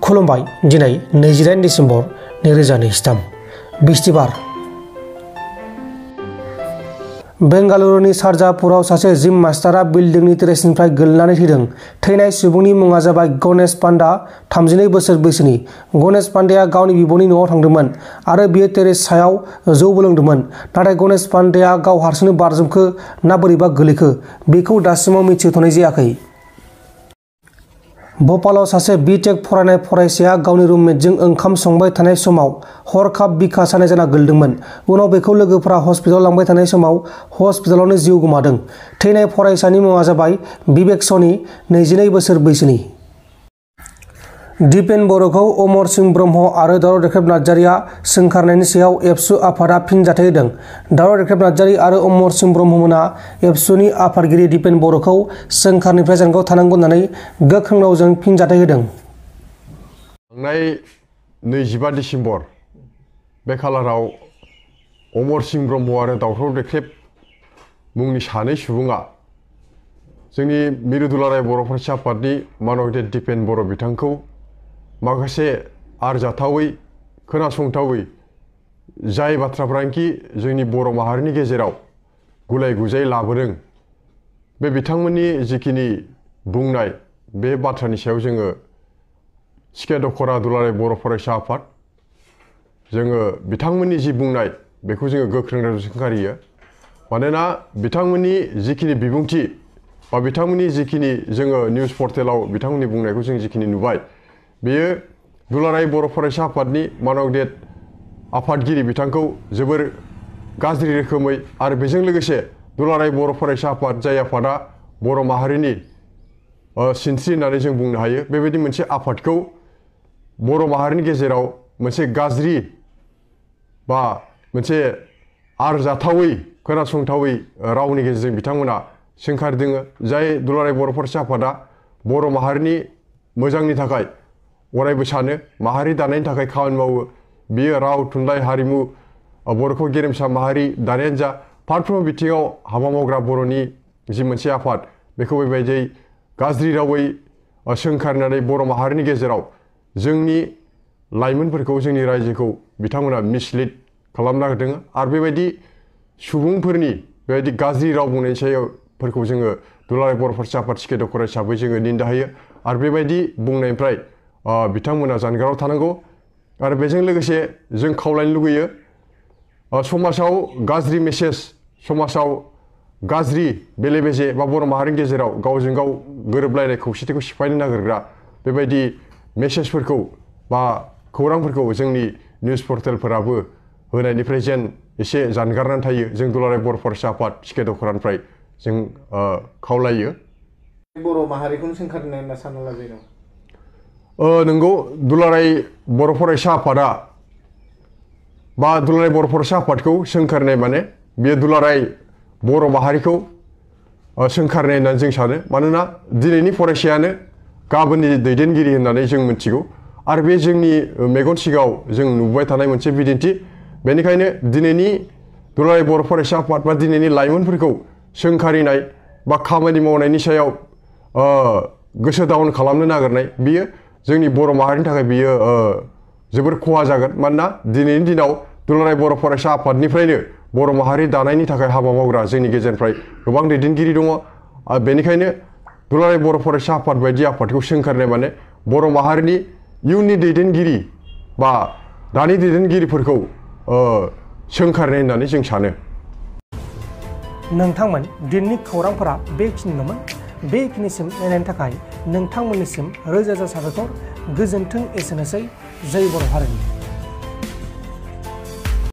खुलुमबाय दिनै 28 डिसेम्बर 2023 बिस्तिबार बेंगालुरुनि सारजापुराव सासे जिम मास्टारा बिल्डिंनि टेरेसनिफ्राय गोलैनानै थैदों। थैनाय सुबुंनि मुङा जाबाय गणेश पांडा, 32 बोसोर बैसोनि। गणेश पांडेया गावनि बिब'नि न'आव थांदोंमोन आरो बियो टेरेस सायाव जौबो लोंदोंमोन। नाथाय गणेश पांडेया गाव हारसिंनो बारजुमखो ना बोरैबा गोलैखो बेखौ दासिमाव मिथिथ'नाय जायाखै। भोपालाव सासे बि.टेक फरायनाय फरायसाया गावनि रुममेटजों ओंखाम संबाय थानाय समाव हरखाब बिखा सानाय जाना गोलैदोंमोन। उनाव बेखौ लोगोफोरा हस्पिटालाव लांबाय थानाय समाव हस्पिटालावनो जिउ गोमादों। थैनाय फरायसानि मुङा जाबाय बिबेक सनि, 22 बोसोर बैसोनि। दिपेन बर'खौ अमरस ब्रह्म आरो दावराव देख्रेब नार्जारिया सोंखारनायनि सायाव एबसु आफादा फिनजाथाय होदों। दावराव देख्रेब नार्जारि आरो अमरस ब्रह्ममोना एबसुनि आफादगिरि दिपेन बर'खौ सोंखारनिफ्राय जानगाराव थानांगौ होननानै गोख्रों रावजों फिनजाथाय होदों। थांनाय 25 डिसेम्बर बे खालाराव अमरस ब्रह्म आरो दावराव देख्रेब मुंनि सानै सुबुङा जोंनि मिरु दुलाराय बर' फरायसा आफादनि मानगेदेर दिपेन बर' बिथांखौ माखासे आरजाथावै खोनासंथावै जाय बाथ्राफ्रानोखि जोंनि बर' माहारिनि गेजेराव गुलाय गुजाय लाबोदों, बे बिथांमोननि जिखिनि बुंनाय बे बाथ्रानि सायाव जोङो सिखे दखरा दुलाराय बर' फरायसा आफाद जोङो बिथांमोननि जि बुंनाय बेखौ जोङो गोख्रों रावजों सोंखारियो। मानोना बिथांमोननि जिखिनि बिबुंथि बा बिथांमोननि जिखिनि जोङो निउस पर्टेलाव बिथांमोननि बुंनायखौ जों जिखिनि नुबाय, बेयो दुलाराय बर' फरायसा आफादनि मानगेदेर आफादगिरि बिथांखौ जोबोर गाज्रि रोखोमै आरो बेजों लोगोसे दुलाराय बर' फरायसा आफाद जाय आफादा बर' माहारिनि सिनस्रि होननानै जों बुंनो हायो, बेबायदि मोनसे आफादखौ बर' माहारिनि गेजेराव मोनसे गाज्रि बा मोनसे आरजाथावै खोनासंथावै रावनि गेजेरजों बिथांमोना सोंखारदों। जाय दुलाराय बर' फरायसा आफादा बर' माहारिनि मोजांनि थाखाय अरायबो सानो, माहारि दानायनि थाखाय खामानि मावो, बियो राव थुनलाइ हारिमु बर'खौ गेरेमसा माहारि दानायानो जा फारफ्रोमबो बिथिङाव हाबा मावग्रा बर'नि जि मोनसे आफाद, बेखौ बेबायदि गाज्रि रावै सोंखारिनानै बर' माहारिनि गेजेराव जोंनि लाइमोनफोरखौ जोंनि रायजोखौ बिथांमोना मिसलिड खालामना होदों। आरो बेबायदि सुबुंफोरनि बेबायदि गाज्रि राव बुंनायनि सायावफोरखौ जोङो दुलाराय बर' फरायसा आफाद सिखे दखरा हिसाबै जोङो निन्दा होयो आरो बेबायदि बुंनायनिफ्राय बिथांमोना जानगाराव थानांगौ। आरो बेजों लोगोसे जों खावलायनो लुगैयो, समाजाव गाज्रि मेसेज, समाजाव गाज्रि बेले बेजे बा बर' माहारिनि गेजेराव गावजों गाव गोरोबलायनाय खौसेथिखौ सिफायनो नागिरग्रा बेबायदि मेसेजफोरखौ बा खौरांफोरखौ जोंनि निउस पर्टेलफोराबो होनायनिफ्राय जेन एसे जानगारनानै थायो, जों दुलाराय बर' फरायसा आफाद सिखे दखरानिफ्राय जों खावलायो। बर' माहारिखौनो सोंखारनाय होनना सानना लाजायो नामा? नंगौ, दुलाराय बर' फरायसा आफादा बा दुलाराय बर' फरायसा आफादखौ सोंखारनाय माने बेयो दुलाराय बर' माहारिखौ सोंखारनाय होननानै जों सानो। मानोना दिनैनि फरायसायानो गाबोननि दैदेनगिरि होननानै जों मिथिगौ आरो बे जोंनि मेगन सिगाङाव जों नुबाय थानाय मोनसे बिदिन्थि। बेनिखायनो दिनैनि दुलाराय बर' फरायसा आफाद बा दिनैनि लाइमोनफोरखौ सोंखारिनाय बा खामानि मावनायनि सायाव गोसो डाउन खालामनो नागिरनाय, बियो जोंनि बर' माहारिनि थाखाय बियो जोबोर खहा जागोन। मानोना दिनैनि दिनाव दुलाराय बर' फरायसा आफादनिफ्रायनो बर' माहारि दानायनि थाखाय हाबा मावग्रा जोंनि गेजेरनिफ्राय गोबां दैदेनगिरि दङ। बेनिखायनो दुलाराय बर' फरायसा आफाद बायदि आफादखौ सोंखारनाय माने बर' माहारिनि इयुननि दैदेनगिरि बा दानि दैदेनगिरिफोरखौ सोंखारनाय होननानै जों सानो। नोंथांमोन दिनैनि खौरांफोरा बेखिनिल'मोन। बेखिनिसिम नायनायनि थाखाय नोंथांमोननिसिम रोजा रोजा साबायखर। गोजोन्थों। एसेनोसै। जय बर' हारिनि।